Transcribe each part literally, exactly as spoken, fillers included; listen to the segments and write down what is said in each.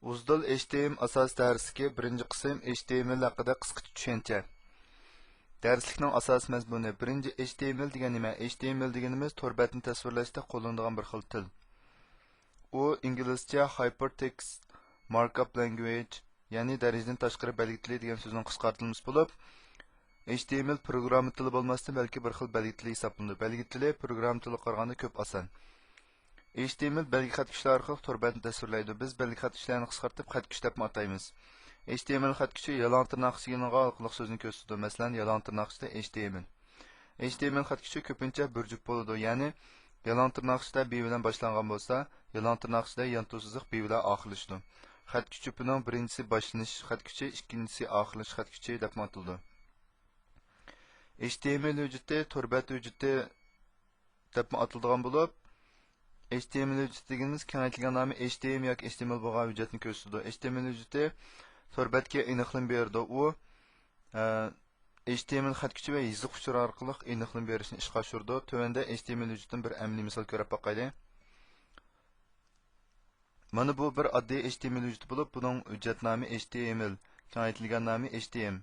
ئۇزدىل HTML ئاساسىي دەرسلىكى، بىرىنچى قىسىم، HTML ھەققىدە قىسقىچە چۈشەنچە. دەرسلىكنىڭ ئاساسىي مەزمۇنى. بىرىنچى، HTML دېگەن نېمە؟ HTML دېگىنىمىز تور بەتنى تەسۋىرلەشتە قوللىنىدىغان بىر خىل تىل. ئۇ ئىنگلىزچە Hypertext Markup Language، يەنى دەرىجىدىن تاشقىرى بەلگە تىلى دېگەن سۆزنىڭ قىسقارتىلمىسى بولۇپ، HTML پروگرامما تىلى بولماستىن، بەلكى بىر خىل بەلگە تىلى ھېسابلىنىدۇ. بەلگە تىلى پروگرامما تىلىغا قارىغاندا كۆپ ئاسان. HTML بەلگە خەت كۈچلەر ئارقىلىق تور بەتنى تەسۋىرلەيدۇ. بىز بەلگە خەت كۈچلەرنى قىسقارتىپ خەت كۈچ دەپمۇ ئاتايمىز. HTML خەت كۈچى يالاڭ تىرناق ئىچىگە ئېلىنغانلىقنى سۆزنى كۆرسىتىدۇ. مەسىلەن، يالاڭ تىرناق ئىچىدە HTML. HTML خەت كۈچى كۆپىنچە بىر جۈپ بولىدۇ، يەنى يالاڭ تىرناق ئىچىدە B بىلەن باشلانغان بولسا، يالاڭ تىرناق ئىچىدە يانتۇ سىزىق B بىلەن ئاخىرلىشىدۇ. خەت كۈچ جۈپىنىڭ بىرىنچىسى باشلىنىش خەت كۈچى، ئىككىنچىسى ئاخىرلىنىش خەت كۈچى دەپمۇ ئاتىلىدۇ. HTML ھۆججىتى تور بەت ھۆججىتى دەپمۇ ئاتىلىدىغان بولۇپ، HTML ھۆججىتى دېگىنىمىز كېڭەيتىلگەن نامى HTM ياكى HTML بولغان ھۆججەتنى كۆرسىتىدۇ. HTML ھۆججىتى تور بەتكە ئېنىقلىما بېرىدۇ. ئۇ، ئە، HTML خەت كۈچى ۋە يېزىق ئۇچۇرى ئارقىلىق ئېنىقلىما بېرىشنى ئىشقا ئاشۇرىدۇ. تۆۋەندە HTML ھۆججىتىدىن بىر ئەمەلىي مىسال كۆرۈپ باقايلى. مانا بۇ بىر ئاددىي HTML ھۆججىتى بولۇپ، بۇنىڭ ھۆججەت نامى HTML، كېڭەيتىلگەن نامى HTM.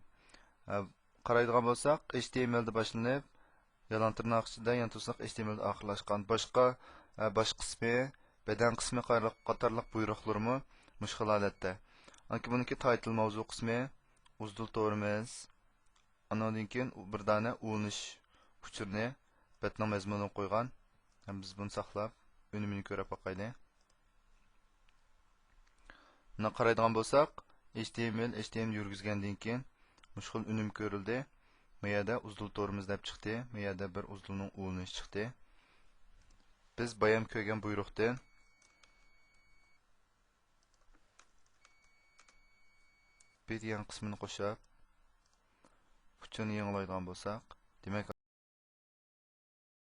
ئە، قارايدىغان بولساق، HTML دە باشلىنىپ، يالاڭ تىرناق ئىچىدە يانتۇ سىزىق HTML دە ئاخىرلاشقان. باشقا، ئە، باش قىسمى، بەدەن قىسمى قاتارلىق، قاتارلىق بۇيرۇقلىرىمۇ مۇشۇ خىل ھالەتتە. ئاندىن كېيىن بۇنىڭكى تايتىل ماۋزۇ قىسمى، ئۇزدۇل تورىمىز. ئانىڭدىن كېيىن بىر دانە ئۇلىنىش ئۇچۇرىنى بەتنىڭ مەزمۇنىغا قويغان. ھەم بىز بۇنى ساقلاپ، ئۈنۈمىنى كۆرۈپ باقايلى. مۇنداق قارايدىغان بولساق، HTML، HTML يۈرگۈزگەندىن كېيىن مۇشۇ خىل ئۈنۈم كۆرۈلدى. ما يەردە ئۇزدۇل تورىمىز دەپ چىقتى. ما يەردە بىر ئۇزدۇلنىڭ ئۇلىنىشى چىقتى. بىز بايام كۆرگەن بۇيرۇقتىن B دېگەن قىسمىنى قوشۇپ، ئۇچۇرنى يېڭىلايدىغان بولساق، دېمەك،